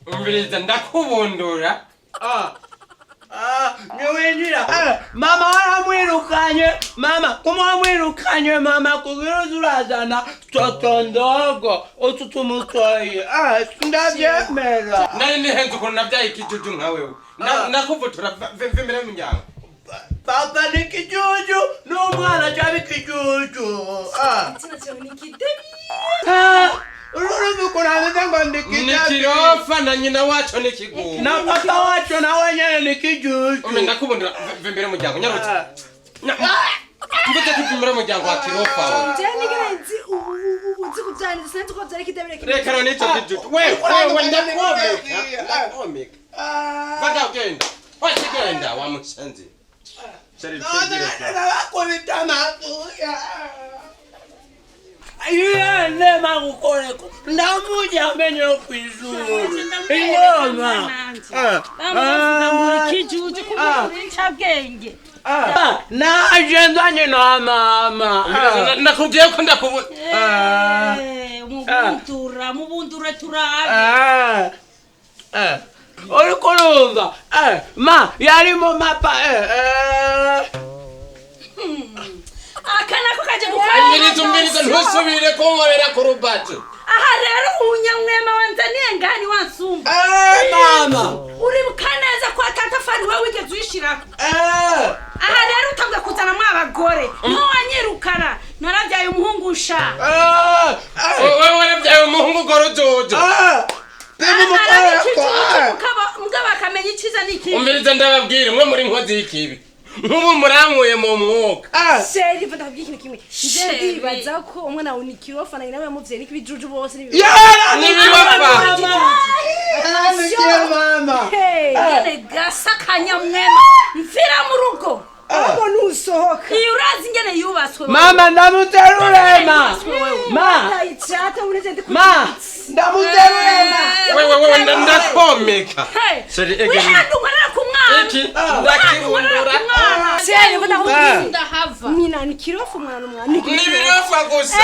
Umviriza, ndakubundura. Ah. Ah, niwinjira. Mama waramwirukanye, mama kuma wamwirukanye mama kugira uze urazana toto ndogo utu tumutoyi. Ah, ndabyemera. Nari nihenze ukuntu nabyaye ikijuju nka wewe. Ndakuvutura, va imbere y'umuryango. Papa ni ikijuju n'umwana cyaba ikijuju. Ah. Igitsina cyawe ni ikidebi. Ah, ururimi ukuntu ameze ngo ndi Ni kijabi. kirofa na nyina waco ni kigugu. Na papa wacu nawe nyene ni kijuju. Ume, ndakubundura, va imbere y'umuryango, nyarutse. Ah. Mvuze ko imbere y'umuryango wa kirofa we. Njyewe nigera nzi uzi kubyara, sinzi ko byari ikidebi. Reka rero n'icyo kijuju we, wewe, ndakomeka, ndakomeka. Vaga, ugenda wakigenda wa mushenzi. Shari, twigire. Nakubita amasuya. Iyene magukoreko ndamurya amenyo yo kw'izuru ingoma. Bamwe ikijuju kuko incabwenge. Naje nzanye na mama. Nakubwiye ko ndakubona. Mubundura, mubundure turabe. Uriko urumva? Ma yari mu mapa. Aka nako kaje gukora. Umviriza, umviriza, ntusubire kunkorera ku rubati. Aha rero unyamwema wanzaniye ngani wansumba? Mama. Uribuka neza ko atatafari wowe wigeze uyishirako? Aha rero utabwa kuzanamwo abagore niho wanyirukana, narabyaye umuhungu sha. Wewe warabyaye umuhungu ukora ujuju. Bimukoreko. Mugabo akamenya icyiza n'ikibi. Umviriza, ndababwira, mwe muri nkozi y'ikibi, nk'ubu murankuye mu mwuka. Chéri, mva ndakubwira ikintu kimwe, nje Chéri. ndibaza ko umwana wawe ni kirofa na nyina we yamuvyaye n'ikibijuju bose n'ibi. N'ibibafa. Mama. Hey, Ngene gasa kanyamwema, mvira mu rugo. Ahubwo nusohoka. Iyo urazi ingene yubatswe. Mama, ndamuterure ma. Ma. Ndayicata uneze ndi. Ma, ndamuterure ma. Wewe, wewe, ndakomeka. Chéri, egera. Wihanda unkorera ku mwana. Iki ndakibundura. Chéri, mva ndakubwira. Ndahava. Nyina ni kirofa, umwana n'umwana ni N'ibirofa gusa.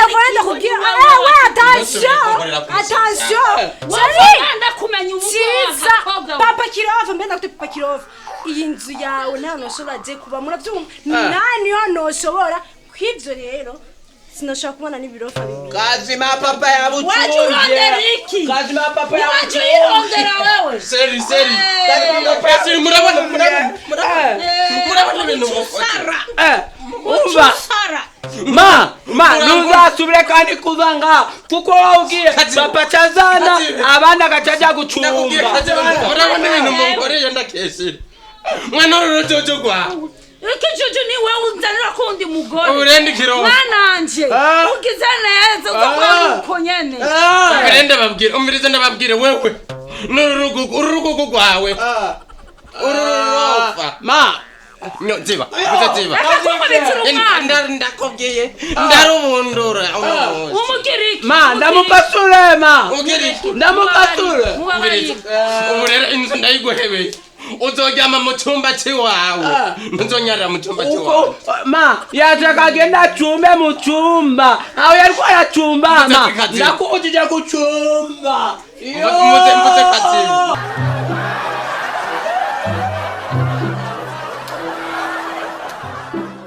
Avana ndakubwira, ah ouais, attention, attention, chéri. Ndakumenya umutwe. Cyiza. W'akakobwa we. Papa kirofa, mbe ndakute papa kirofa, iyi nzu yawe nta noshobora je kuba, murabyumva, nta niyo noshobora kw'ivyo rero sinashobora kubona n'ibirofa bibiri. Kazima papa yabucunje. Waje urondera iki? Kazima papa Waje yabucunje. uyirondera wewe. Chéri, chéri. Chéri, murabona, murabona, murabona, murabona ibintu mukoze. Umva. Usara. Ma, ma, ntuzasubire kandi kuza ngaha kuko wawubwiye Kazimu. papa cazana Kazimu. abandi agaca ajya Ndakubwiye gucumba. kaze, murabona ibintu munkoreye, ndakeshira mwana uru rujojo rwawe. Ikijuju ni wewe unzanira kundi mugore. Uburendi kirofa. Mwananje. Ah. Ugize neza uzokora uko nyene. Umviriza ndababwira, umviriza ndababwira, wewe n'uru uru rugugu rwawe, uru rurofa. Ma. No, ziba, mvuze ziba. Reka kunkubitira umwana. Ndakubwiye ndarubundura uno munsi. Umugiriki. Ma, ndamupasure ma. Ugira iki? Ndamupasure. Mubabarire. Umviriza, ubu rero inzu ndayiguhebeye, uzoryama mu cyumba cy'iwawe, ntuzonyarira mu cyumba Uko cy'iwawe. ma yashaka agenda acumbe mu cyumba aho yariko aracumba ma. Mvuze Kazimu. Ndakubujije gucumba. Mvuze Kazimu.